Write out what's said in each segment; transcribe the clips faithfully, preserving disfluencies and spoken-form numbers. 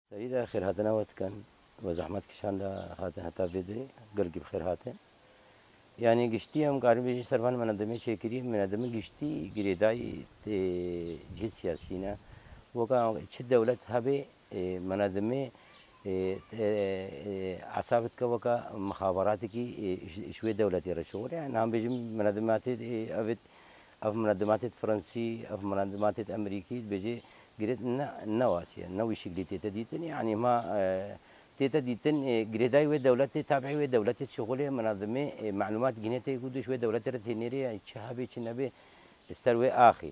Serî de xêrhatina we dikin. We zehmet kişand de hatin heta vê derê. Gelkî bi xêr hatin. Yanî giştî em karin bêjin ser van menedemê çêkirî, menedemê giştî girêdayî tê cihê siyasî ne. Weka çi dewlet hebe, e, menedemê, e, e, e, hesab dike weka mixabaratîkî, e, ji, ji wê dewletê re şixulê. Yani em bêjin menedematê, e, ev, ev menedematê Fransî, ev menedematê Amerîkî, dibêjê girêd ne, ne wasiye, ne wî şiklî tête dîtin. Yani ma, e, tête dîtin, e, girêdayî wê dewletê, tabiî wê dewletê şixulê menedemê, e, melumat gîne tê ku ji wê dewletê re tênêrê, yani çi hebe, çi nebe, ser wê axê.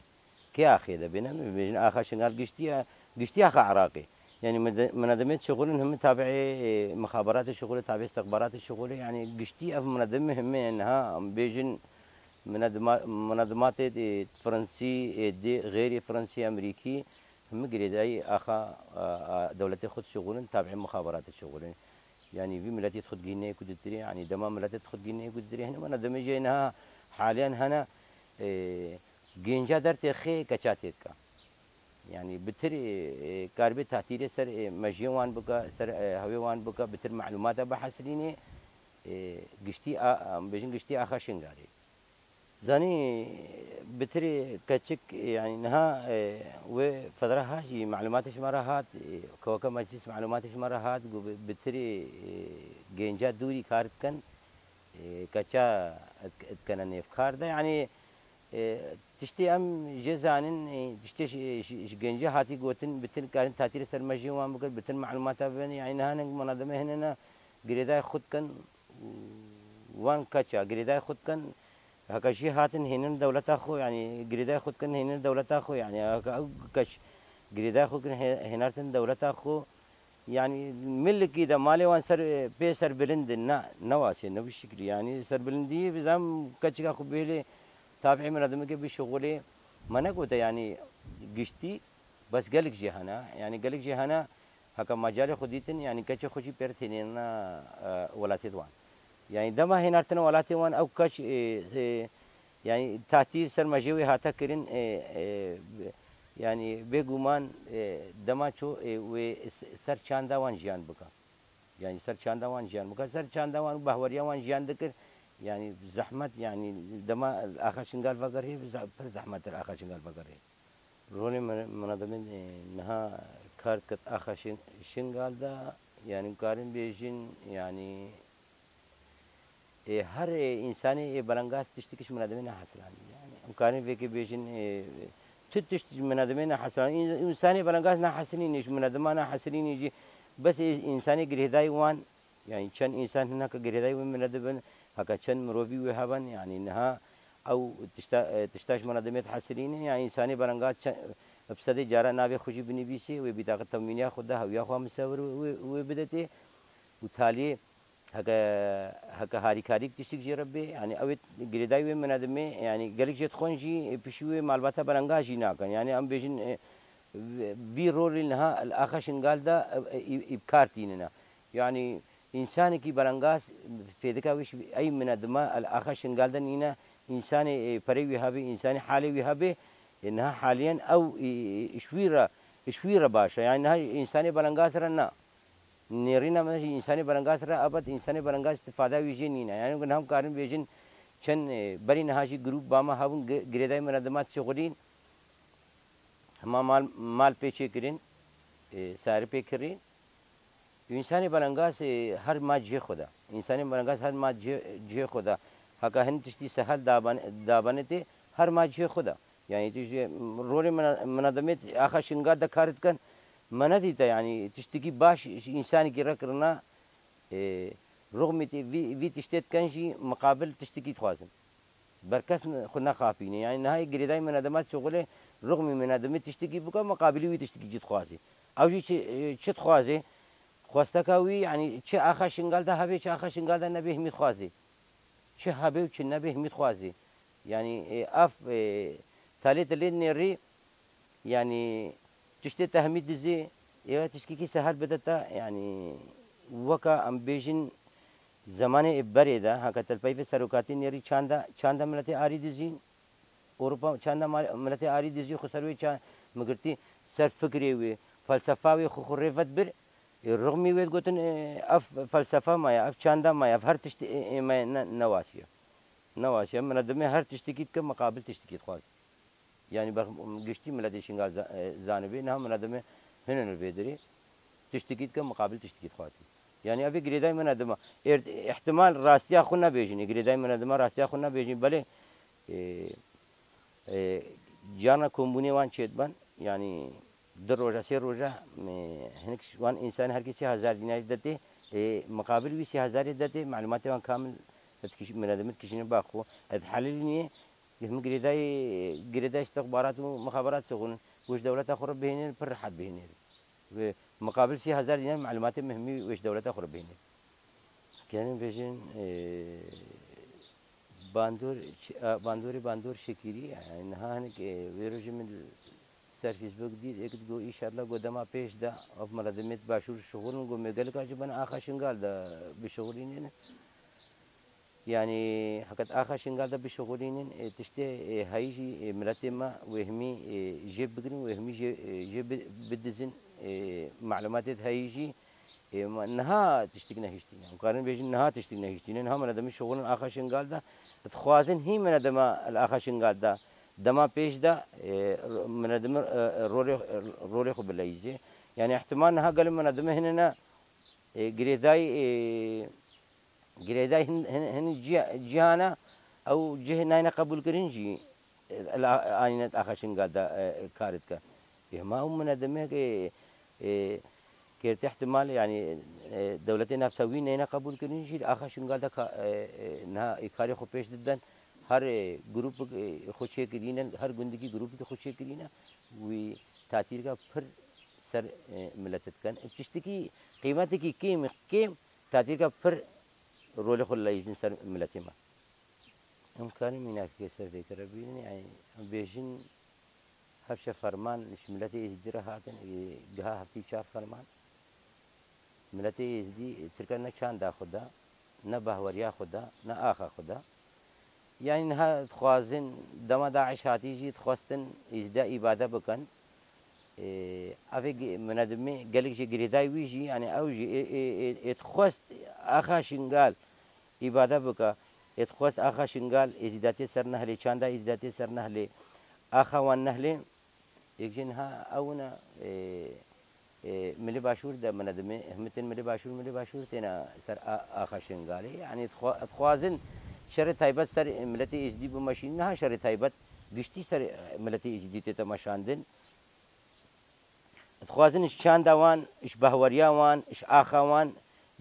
Kê axê de bêne? Bêjin axa Şingal giştî ya, giştî axa Iraqê. Yani mede-, menedemê şixulin hemi tabiî, e, mixabaratê şixulê, tabiî istixbaratê şixulê. Yani giştî ev menedemê hemi niha bêjin menedema-, menedematê, e, Fransî, e, dê, xêrî Fransî, Amerîkî, hemi girêdayî axa, a, a, dewletê xwe şixulin, tabiî mixabaratê şixulin. Yani vî miletê xwe digihîne ku ditirê, yani dema miletê xwe digihîne ku ditirê. Hene menedemê jê niha haliyan hene, e, Gênca dertê xê keça têdika. Yani bitir, e, e, karibê tahtîrê ser, e, mejiyê wan bika, ser, e, hewê wan bika, bitir melûmata bihesilînê, e, giştî a, em bêjin giştî axa Şingalê. Zanî bitirê keçik, yani niha, e, wê fedra ha jî melûmatê ji me re hat, e, keweke meclis melûmatê ji me re hat, ku bi-, bitirê, e, gênca dûrî kar dikin, e, keça et-, etkene nêv kar de. Yani, e, tiştê em jê zanin, e, tiştê ji, ji, ji gêncî hatî gotin, bitin karin tatîrê ser mejiyê wan bikir, bitin melûmata bibin. Yani niha ning menedemê hinene girêdayê xwe dikin, wan keça girêdayê xwe dikin, heke jê hatin hênin dewleta xwe, yani girêdayê xwe dikin hênin dewleta xwe, yani heke ew keç girêdayê xwe kirin hê-, hênartin dewleta xwe. Yani milikî de malê wan ser, pê serbilind in, ne, ne wasê, ne wî şiklî. Yani serbilindî bizam keçika xwe bihêlê, tabiî menedemeke bişixulê. Me negote yani giştî, bes gelek jê hene. Yani gelek jê hene, heke macalê xwe dîtin, yani keçê xwe jî pê re tênêna, e, welatê wan. Yani dema hênartina welatê wan ew keç, e, e, yani tahtîr ser mejê wê hate kirin, e, e, yani bêguman, e, dema ço, e, wê s-, ser çanda wan jiyan bika. Yani ser çanda wan jiyan bika. Ser çanda wan û bahweriya wan jiyan dikir. Yani zehmet, yani dema axa Şingal vegerê, ze-, pir zehmettir axa Şingal vegerê. Rolê me-, menedemên, e, niha kar diket axa Şin-, Şingal de, yani karin bêjin, yani Ê, her, ê, însanê, ê, belengaz tiştekî ji menedemê nehesilanî. Yani, em karin vêkê bêjin, ê, tu tişt ji menedemê nehesilanî. În-, însanê belengaz nehesilînî, ji menedema nehesilînî jî. Bes ê, însanê girêdayî wan, yani çend însan hineka girêdayî wê menedem bin, heka çend mirovî wê heban, yani niha ew tişta, e, tişta ji menedemê dihesilînî, yani însanê belengaz çe-, bi sedê cara navê xwe jî binivîsê, wê bîtaqe temwîniya xwe de, hewiya xwe misewir wê, wê, wê bidetê û taliyê Heke, heke harîkarîk tiştik jê re bê, yani ew ê girêdayî wê menedimê, yani gelek jê dixwin jî, e, pişî wê malbata belengaz jî nakin. Yani em bêjin, e, vî rolê niha li axa Şingal de, e, e, î-, î bi kar tînine. Yani însanekî belengaz fêdika wî ji ey menedima li axa Şingal de nîne, însanê, e, perê wî hebê, însanê halê wî hebê, e, niha haliyen ew, e, e, ji wî re, ji wî re baş e. Yani niha însanê belengaz re na. Nêrîna me ji însanê belengaz re, ebed însanê belengaz îstifada wî jê nîne. Yani niha em karin bêjin çend, e, berî niha jî grûp ba me hebûn gi-, girêdayî menedimat şixulîn, hema mal, mal pê çêkirin, e, sari pê kirîn. Însanê belengaz, e, her ma cihê xwe de. Însanê belengaz her ma cihê, cihê xwe de. Heka hin tiştî sehel daban-, dabanetê, her ma cihê xwe de. Yani tu ji rolê mena-, menedemê axa Şingal de kar dikin. Me nedîte yani tiştekî baş ji însanekî re kirina, e, rixmî tê vî, vî tiştê dikin jî miqabil tiştekî dixwazin. Berkes ne-, xwe nexapîne. Yani niha girêdayî menedemat şixulê rixmî menedemê tiştekî bike, miqabilî wî tiştekî cî dixwazê. Ew jî çi, çi dixwazê? Xwesteka wî, yani çi axa Şingal de hebe, çi axa Şingal de nebe himî dixwazê. Çi hebe û çi nebe himî dixwazê. Yani, e, ev, e, talê dilê nêrî, yani, tiştê te hemî dizê, êve tişkîkî sehel bide te, yani, weka em bêjin, zemanê ê berê de, heke telpeyvê serokatî nêrî çanda, çanda miletê arî dizîn, Ewropa çanda ma-, miletê arî dizî xwe ser wê ça-, migirtî, ser fikrê wê, felsefa wê xwe xwe rê vedbir, Ê, rixmî wê digotin, ê, ev felsefa me ye, ev çanda me ye, ev her tiştî, ê, ê, me ne, ne wasiye. Ne wasiye, minedimê her tiştekî dike, miqabil tiştekî dixwazin. Yanî ber-, giştî miletê Şingal za-, e, zanibê, niha minedimê hinin li vê derê tiştekî dike, miqabil tiştekî dixwazin. Yanî ev ê girêdayî minedima. Êr-, îhtimal rastiya xwe nebêjin, ê girêdayî minedima rastiya xwe nebêjin, belê, e, e, carna kombûnê wan çêdiben, yanî du roja, sê roja, e, hinek wan însan her kesî sê hezar dînarî detê, e, miqabil wî sê hezarê detê, malûmatê wan kamil ez dikişî-, minedimê dikişîne ba xwe. Ez helîl niyê, him girêdayî, girêdayî istixbarat û mixabarat soxûnin, wê ji dewleta xwe re bihênê, pir rehet bihênê. Wê miqabil sê hezar dînar malûmatê mihmî wê ji dewleta xwe re bihênê. Gerin bêjin, e, bandor, ç-, a, bandorê bandor şekîrî, yani niha hinek, e, wê rojê min ser Facebook dît, êk digot, "Înşallah," got, "dema pêş de ev miredimêt başûr şixulin," got, "me gelek a ji bin axa Şingal de bişixulînin." Yani, heqet axa Şingal de bişixulînin, e, tiştê, e, heyî jî, e, miletê me wêhmî, e, jê bigirin, wêhmî jê, e, jê bi-, bidizin, e, malûmatê heyî jî, e, ma niha tiştik nehiştîne. Em karin bêjin niha tiştik nehiştîne. Niha miredimê şixulin axa Şingal de. Dixwazin hî miredima li axa Şingal de. Dema pêş de, e, miredimê, e, rolê, rolê xwe bileyîzê. Yani, ihtimal niha gelin miredimê hinine, e, girêdayî, e, girêdayî hin, hin, hin cih-, cihana ew cih nayne qebûlkirin jî, e, la, anîne axa Şingal de, e, kar dike. Ê, ma ew minedimê ke, e, kêrtê ihtimal, yani, e, dewletê navtewî neyne qebûlkirin jî, axa Şingal de ka, e, e, niha, e, karê xwe pêş didin, her, e, grûpik, e, xwe çêkirîne, her gundikî grûpikî xwe çêkirîne, wî tatîrka pir ser, e, milet dikin. Tiştekî qîmetekî kêm, kêm, tatîrka pir rolê xwe leyîzin ser miletê me. Em karin mînakê ser vê kere bînin, yani, em bêjin hevşe ferman ji miletê Êzidî re hatin, ê, giha heftê û çar ferman. Miletê Êzidî, ê, Tirkan ne çanda xwe da, ne bahweriya xwe da, ne axa xwe da. Yani niha dixwazin, dema DAIŞ hatî jî dixwestin Êzidî îbade bikin. Ê, ev ê gi-, minedimê gelek jê girêdayî wî jî, yani ew jî ê, ê, ê, ê dixwest axa Şingal îbade bike. Ê dixwest axa Şingal êzîdatiyê ser nehlê, çanda êzîdatiyê ser nehlê, axa wan nehlê. Yek jê niha ew ne, ê, ê, Milê Başûr de minedimê, himitin Milê Başûr, Milê Başûr têne ser a-, axa Şingalê. Yani dixwa-, dixwazin şerê taybet ser miletê Êzidî bimeşînin. Niha şerê taybet giştî ser miletê Êzidî tête meşandin. Dixwazin ji çanda wan, ji bahweriya wan, ji axa wan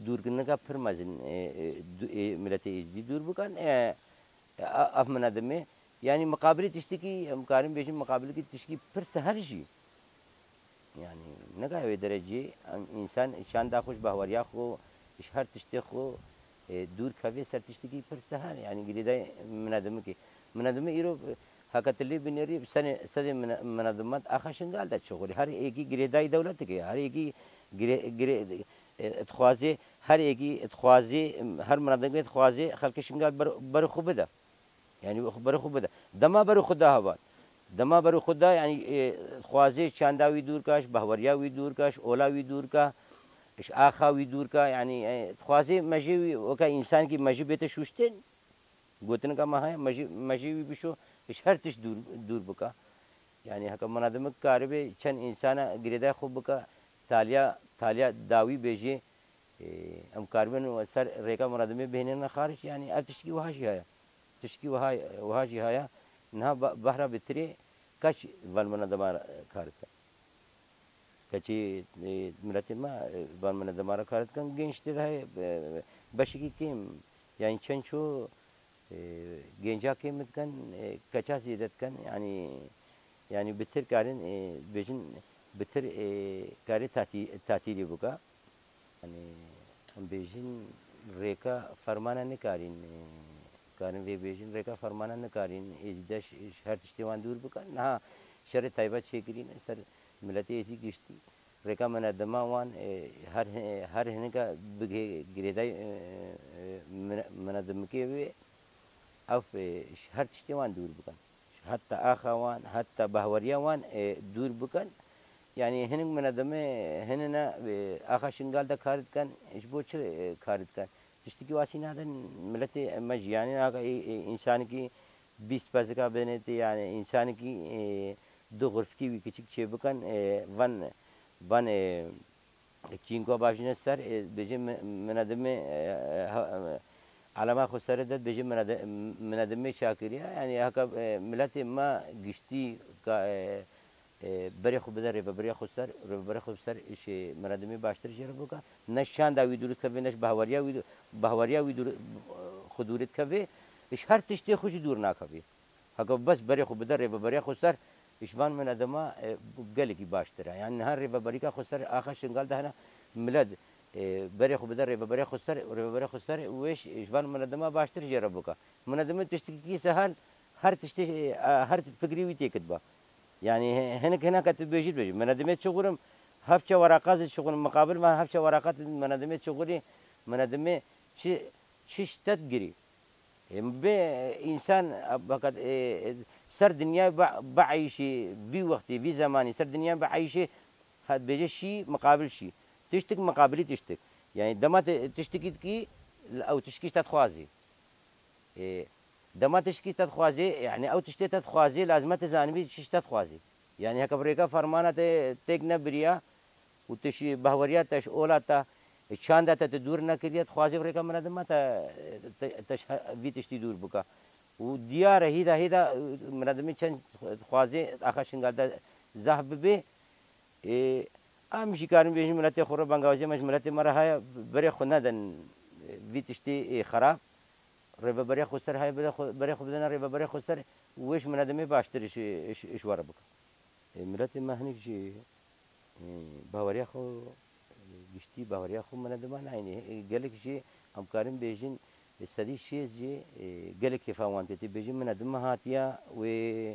dûrkirinika pir mezin, e, e, du-, e, miletê Êzidî dûr bikin. E, e, a-, ev minedimê, yani miqabilî tiştekî, em karin bêjin miqabilî tiştekî pir seher jî. Yani, neka wê derecê, em, însan çanda xwe ji bahweriya xwe, ji her tiştê xwe, e, dûr kevê ser tiştekî pir seher, yani girêdayî minedimikê. Minedimê îro, e, heke tu lê binêrî, senê, sedê mine-, minedimat axa Şingal de çixurî. Her êkî girêdayî dewletikê, her êkî girê-, girê-, e, dixwazê, her êkî dixwazê, her minedimikê dixwazê xelkê Şingal ber-, berê xwe bide. Yani, berê xwe bide. Dema berê xwe da heval. Dema berê xwe da, yani, e, dixwazê çanda wî dûr ka, ji bahweriya wî dûr ka, ji ola wî dûr ka, ji axa wî dûr ka, yani, e, dixwazê mejê wî, weke însankî mejî bête şûştin. Gotinika me heye, mejî, mejê wî bişo, ji her tişt dûr, dûr bika. Yani, heke minedimik karibe çend însana girêdayî xwe bika, taliya, taliya dawî bêjê, e, em karibin ser rêka minedimê bihênine xaric, yani, ev tiştkî wiha jî heye. Tişkî wiha, wiha jî haya, niha ba-, behra bi tirê keç van minedema re kar dikin. Keçî, e, miletê me, e, van minedema re kar dikin, genç tê de heye, e, beşekî kêm, yani çend ço, e, genca kêm dikin, e, keça zêde dikin, yani, yani bi tir karin, e, bêjin, bi tir, e, karê tatî-, tatîlî bika. Yani, em bêjin rêka fermana nikarîn, e, karin vê bêjin rêka fermana nikarîn, êzîde ji, ji her tiştê wan dûr bikin. Niha şerê taybet çêkirîne ser miletê êzî giştî. Rêka minedima wan, e, her hi-, her hinika bigihê girêdayî, e, e, mine-, minedimikê wê, ew, e, ji her tiştê wan dûr bikin. Heta axa wan, heta bahweriya wan, e, dûr bikin. Yani hinek menedemê hinine, e, axa Şingal de kar dikin, ji bo çi, e, kar dikin? Tiştekî wasî nadin miletê me jî. Yani haka, e, e, însanekî bîst pezika binêtê, yani însanekî, e, du xurfikî wî kiçik çê bikin, e, van, van, e, çînko bavêjine ser, e, bêje me-, menedemê, e, ha-, e, alema xwe serê de bêje menede-, menedemê çakiriye. Yani haka, e, miletê me giştî ka, e, e, berê xwe bide rêveberiya xwe ser, rêveberiya xwe ser, ji menedemê baştir jê re bike. Ne ji çanda wî dûr dikeve, ne ji bahweriya wî dû-, bahweriya wî dûr, xwe dûr dikeve, ji her tiştê xwe jî dûr nakeve. Heke bes berê xwe bide rêveberiya xwe ser, ji van menedema, e, gelekî baştir e. Yani niha rêveberîka xwe ser axa Şingal de hene, milet, e, berê xwe bide rêveberiya xwe ser, rêveberiya xwe ser, wê ji, ji van menedema baştir jê re bike. Menedemê tiştekî sehel, her tiştê, e, her fikrî wî têkit ba. Yani he-, hinek hineka tu bêjî dibêjî. Menedemê çi xurim, hevçe weraqat zî çi xurim, miqabil van hevçe weraqat menedemê çi xurî, menedemê çi, çi ştet girî. Ê, bê însan, e, fakat, e, e, ser dinyayê bi, bieyşî, vî wextî, vî zemanî, ser dinyayê bieyşî, ha, dibêje şî, miqabil şî. Tiştik, miqabilî tiştik. Yani dema te tiştikî dikî, ew tişkî ji te dixwazî. Ê, dema tişkî te dixwazê, yani ew tiştê te dixwazê, lazim e tu zanibî çi ji te dixwazê. Yani heke bi rêka fermana te têk nebiriya û tu ji bahweriya te, ji ola te, çanda te tu dûr nekiriye, dixwazê bi rêka menedema te, te, te ji he-, vî tiştî dûr bike. Û diyar e, hêda, hêda, menedemê çend dixwazê axa Şingal de zehf bibê, Ê, em jî karin bêjin miletê xwe re bangawazîya me ji miletê me re heye, berê xwe nedin, e, vî tiştê, ê, xerab. Rêveberiya xwe ser heye, berê xwe, berê xwe bidine rêveberiya xwe ser, wê ji menedemê baştir ji, ji, ji we re bike. Ê, miletê me hinek jî, ê, baweriya xwe, e, giştî baweriya xwe menedema nayînê. Ê, gelek jî em karin bêjin, e, sedî şêst jî, e, gelek kêfa wan tê. Tê bêjin menedema hatiya wê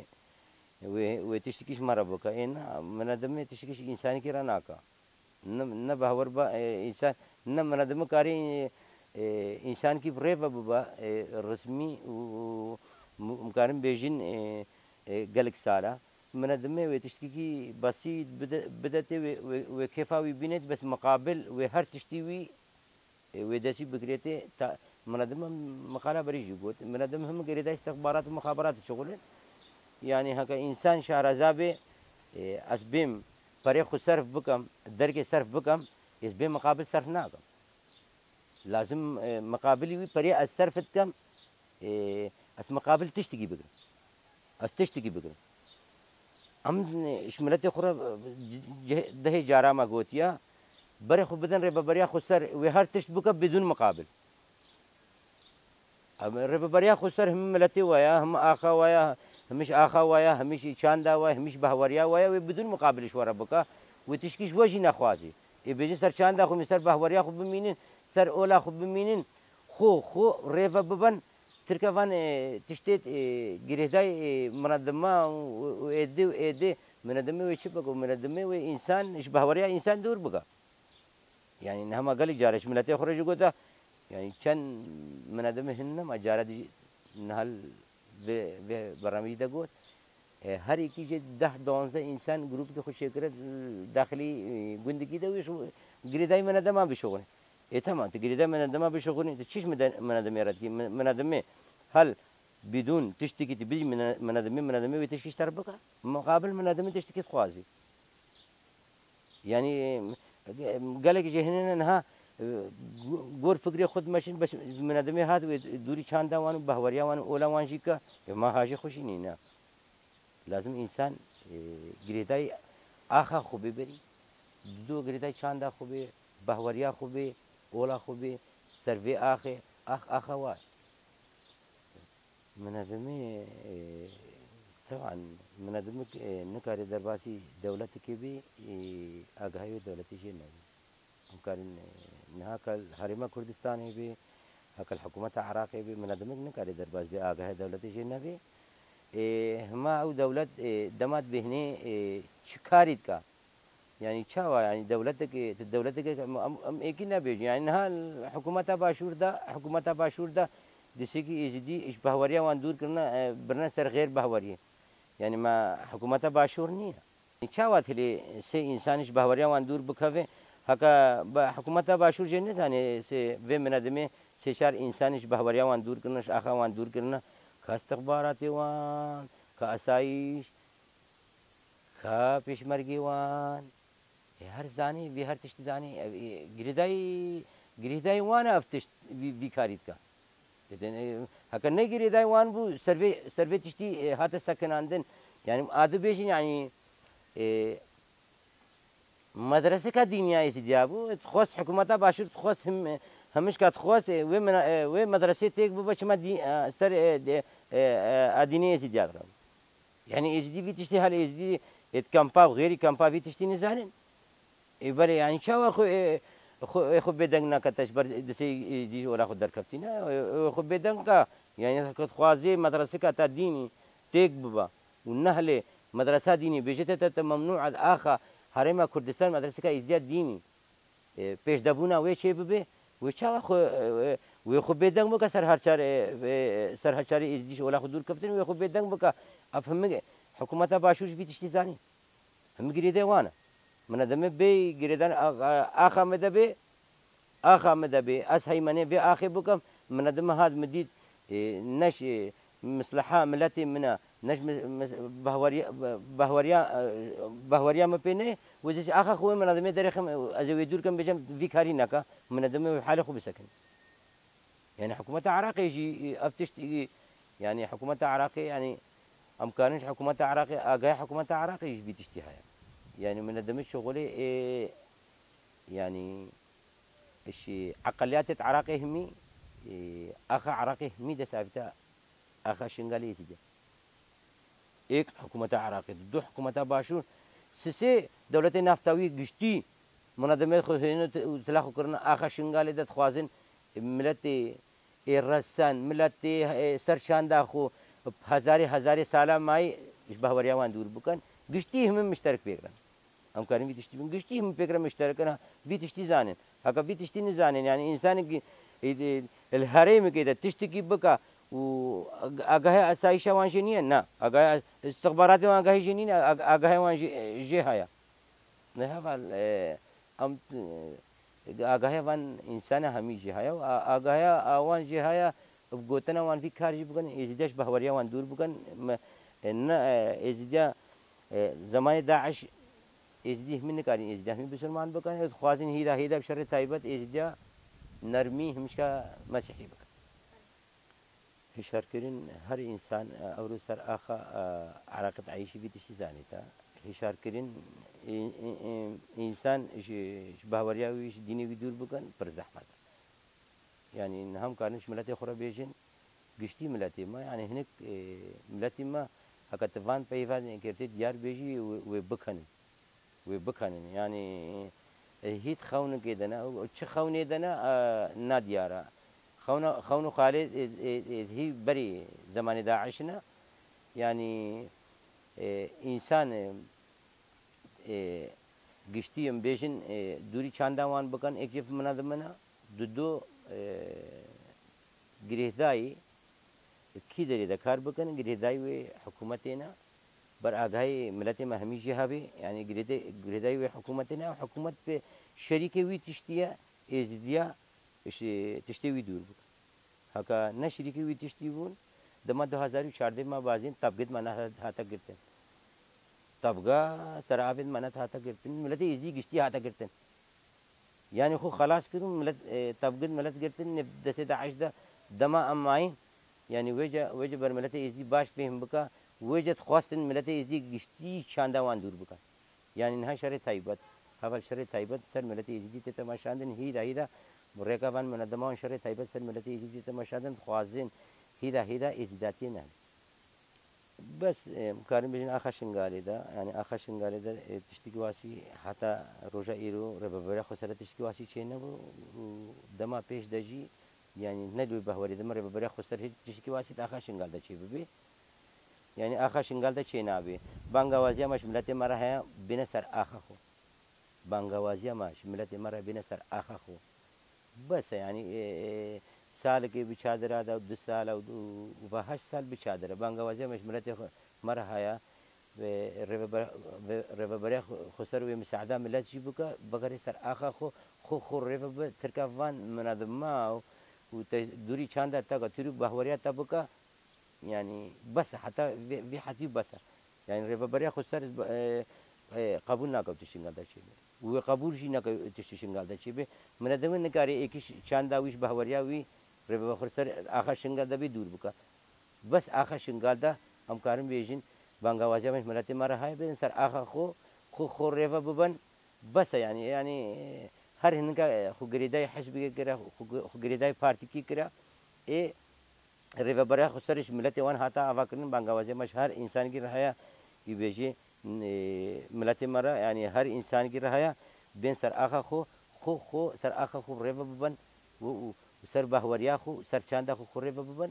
Wê, wê tiştekî ji me re bike. Ê na, menedemê tiştekî ji însanekî re nake. Ne, ne behwer be, e, însan, ne menedemê karî, e, însanekî bi rê ve bibe, e, resmî û, û, em karin bêjin, e, e, gelek sal e. Menedemê wê tiştekî besît bide, bide tê wê, wê, wê kêfa wî bînêt, bes miqabil wê her tiştî wî Ê, wê destî bigirêtê ta, menedem miqala berî jî got. Menedem him girêdayî istixbarat û mixaberat çixulin. Yani heke însan şareza bê, ê, ez bêm perê xwe serf bikim, dergê serf bikim, ez bê miqabil serf nakim. Lazim, e, miqabilî wî perê ez serf dikim, e, ez miqabil tiştekî bigirim. Ez tiştekî bigirim. Em ji miletê xwe re, e, cih-, dehê cara me gotiye, berê xwe bidin rêveberiya xwe ser, wê her tişt bike bidûn miqabil. Em rêveberiya xwe ser hemî miletê we ye, hemî axa we ye, hemî ji axa we ye, hemî ji çanda we, hemî ji bahweriya we ye, wê bidûn miqabil ji we re bike, wê tişkî ji we jî nexwazî. Ê bêjin ser çanda xwe, ser bahweriya xwe bimînin, ser ola xwe bimînin, xwe, xwe rêve bibin, Tirke van, e, tiştê, e, girêdayî, e, minedema û, û êdî û êdî minedemê wê çi bike? Minedemê wê însan, ji bahweriya însan dûr bike. Yani niha me gelek care ji miletê xwe re jî gote, yani çend minedemê hene me cara dî jî niha vê, vê beramî de got. E, her yekî jê deh duwazdeh însan grûpikê xwe çêkire, daxilî, e, gundikî de wê ji girêdayî minedema bişuxulin. Ê, temam, tu girêdayî minedema bişuxulin, tu çi ji mide-, minedemê re dikî? Mi-, minedemê hel bidûn tiştekî tu bî mine-, minedemê, minedemê wê tişkî ji te re bike. Miqabil minedemê tiştekî dixwazî. Yani, e, gelek jê hene niha, e, go-, gor fikrê xwe dimeşin, bes minedemê hat wê dûrî çanda wan û bahweriya wan û ola wan jî ke, e, ma hajê xwe jî nîne. Lazim însan, e, girêdayî axa xwe bê berî. Dido girêdayî çanda xwe bê, bahweriya xwe bê, ola xwe bê, ser vê axê, ax axa wa. Minedemê, e, teban, minedemik, e, nikarê derbasî dewletikê bê, e, agahiyê dewletê jê nebê. Em karin, e, niha ka li Herêma Kurdistanê bê, heke li hikûmeta Iraqê bê, minedemik nikare derbas bê, agahiyê dewletê jê nebê. Ê, hima ew dewlet, ê, dema dibêhnê, ê, çi karî dika? Yani çawa, yani dewletekê, tu dewletekê em, em, em êkî nebêjin. Yani niha hikûmeta Başûr de, hikûmeta Başûr de dişekî Êzidî ji bahweriya wan dûr kirine, e, birine ser xêr bahweriyê. Yani me hikûmeta Başûr niye. Çawa tilê sê însanî ji bahweriya wan dûr bikeve? Heke be hikûmeta Başûr jê nizane sê vê minedimê sê çar însanî ji bahweriya wan dûr kirine, ji axa wan dûr kirine. Ka istixbaratê wan, ka asayîş, ka pêşmergê wan. Ê her zanî, vî her tiştî zanî. Ev, ê, girêdayî, girêdayî wan e ev tişt, vî, vî karî dike. Didin, e, heke ne girêdayî wan bû, ser vê, ser vê tiştî, e, hate sekinandin. Yani, a dibêjin, yani, e, medreseka dîniya Êzîdiya bû. Dixwest hikûmeta Başûr dixwest him-, hemişka dixwest, e, wê mena-, e, wê medresê têk bibe, çima dî-, e, ser, e, de-, e, e, a dînê Êzîdiya dixwest. Yani Êzîdî vî tiştî hel Êzîdî êt kampa û xêrî kampa vî tiştî nizanin. Ê belê yani çawa xwe, ê, xwe, ê xwe bêdeng nake te ji ber disê Êzîdî ji ola xwe derkeftîne. Ê, ê xwe bêdeng ka yani xwe dixwazê medreseka te dînî têk biba û nehlê medresa dînî bêje te, te, te memnû el axa Herêma Kurdistan medreseka Êzîdiya dînî. E, pêşdebûna wê çê bibe, wê çawa xwe, e, e, wê xwe bêdeng bike ser her çar, e, e, ser her çarê Êzidî ji ola xwe dûr keftin, wê xwe bêdeng bike. Ev hemî hikûmeta Başûr ji vî tiştî zanî. Hemî girêdê wan e. Min e deme bê girêdan a-, a-, axa me de bê, axa me de bê. Ez heymenê vê axê bikim, min e deme hat min dît, e, neş, e, misliha miletê min e, neş mi-, mis-, bahweriya, bahweriya, e, bahweriya me pê neyê, wê zî axa xwe wê minademê derêxim, ez ê wê dûr kim bêjim, vî karî neke, minademê wê halê xwe bisekin. Yani hikûmeta Iraqê jî, e, ev tişt, e, yani hikûmeta Iraqê, yani em karin ji hikûmeta Iraqê, agaya hikûmeta Iraqê ji vî tiştî heye. Yani minademê şixulê, e, yani ji eqeliyatê Iraqê himî, e, axa Iraqê himî dest avîta axa Şingalê Êzîdê. Êk hikûmeta Iraqê, du hikûmeta Başûr, sisê dewletê naftawî giştî, minademê xwe hêne te-, û silah xwe kirine axa Şingalê de dixwazin miletê ê resen, miletê, e, ser çanda xwe hezarê hezarê sala mayî ji bahweriya wan dûr bikin. Giştî hemî mişterek pêk re. Em karin vî tiştî bin. Giştî hemî pêk re mişterek in, vî tiştî zanin. Heke vî tiştî nizanin, yani însanekî, e, e, li herêmekê de tiştekî bike û ag-, agahê asayîşa wan jê niye? Na. Agahê istixbaratê wan agahê jê nîne, ag-, agahê wan jê, jê heye. Ne heval, e, em, e, agahê van însana hemî jê heye û a-, agahê a wan jê heye, bi gotina wan vî kar jî bikin, Êzîdiya ji bahweriya wan dûr bikin. Me, e, ne, e, Êzîdiya, e, zemanê DAIŞ, Êzîdî hemî nikarin, Êzîdiya hemî bisilman bikin. Ew dixwazin hîda hîda bi şerê taybet Êzîdiya nermî hemîşka Mesîhî bikin. Hişarkirin her însan, e, ewro ser axa, e, Iraqê dieyşî vî tiştî zanîta. Hişarkirin, î-, î-, î-, însan ji, ji bahweriya wî, ji dînê wî dûr bikin, pir zehmet e. Yani niha em karin ji miletê xwe re bêjin, giştî miletê me, yani hinek, e, miletî me, heke tu van peyva girtî diyar bêjî, wê, wê bikenin. Wê bikenin. Yani, e, hît xewnekê de ne, û çi xewnê de ne, e, nadiyar e. Xewna, xewn û xalê, e, e, e, hî berî zemanê DAIŞ ne. Yani, e, însan, e, e, giştî em bêjin, e, dûrî çanda wan bikin, êk jê minadimina, dudu, e, girêhdayî, kî derê de kar bikin, girêhdayî wê hikûmetê ne, ber agahî miletê me hemî jê hebê, yani girêde-, girêdayî wê hikûmetê ne, hikûmet bi şerîkê wî tiştî ye, Êzidiya, ji tiştê wî dûr bikin. Heke ne şirîkî wî tiştî bûn, dema du hezar û çardeh me bazîn, tabgêt me ne hate girtin. Tabga ser avêt me ne hate girtin. Miletê Êzidî giştî hate girtin. Yani xwe xelas kirin, milet, e, tabgêt milet girtin, ne destê DAIŞ de dema em mayîn. Yani wêce, wêce ber miletê Êzidî baş fêhm bika, wêce dixwestin miletê Êzidî giştî çanda wan dûr bika. Yani niha şerê taybet, heval şerê taybet ser miletê Êzidî tê temaşandin, hîda hîda rêka van minedeman şerê taybet ser miletê Êzidî tê temaşandin, dixwazin hîda hîda Êzîdatiyê nehne. Bes, em karin bêjin axa Şingalê de, yani axa Şingalê de, e, tiştekî wasî heta roja îro rêveberiya xweser de tiştekî wasî çênebû û dema pêş de jî, yani ne li wê behwerê de me rêveberiya xweser hê tiştekî wasî di axa Şingal de çêbibê. Yani axa Şingal de çênabê. Bangawaziya me ji miletê me re heye, bêne ser axa xwe. Bangawaziya me ji miletê me re bêne ser axa xwe. Bes e, yani, e, e, salekê bi çadira de, du sal e û, û, û va heşt sal bi çadira. Bangawaziya me ji miletê xwe, me re heye. Ve rêveber-, ve rêveberiya xwe, xwe ser wê misaada millet jî bike, bigere ser axa xwe, xwe, xwe rêve bi, tirka van minadima û te dûrî çanda te ka tûrî bahweriya te bike, yanî bes e, heta vê, vê hetî bes e. Yanî rêveberiya xwe ser, e, e, qebûl nake tiştî gel de çêbe. Û wê qebûl jî nake tiştî Şingal de çêbe. Minadima nikare êkî çanda wî ji bahweriya wî rêveberiya xwe ser axa Şingal de bê dûr bike. Bes axa Şingal de em karin bêjin, bangawaziya me ji miletê me re heye, bên ser axa xwe, xwe, xwe rêve bibin. Bes e, yanî, yanî her hinika xwe girêdayî hizbekê kire, xwe, xwe girêdayî partîkî kire. Ê rêveberiya xwe ser ji miletê wan hata avakirin, bangawaziya me ji her însanekî re heye, î bêjî, e, miletê me re, yanî her însanekî re heye, bên ser axa xwe, xwe, xwe, ser axa xwe rêve bibin û, û, û ser bahweriya xwe, ser çanda xwe, xwe rêve bibin,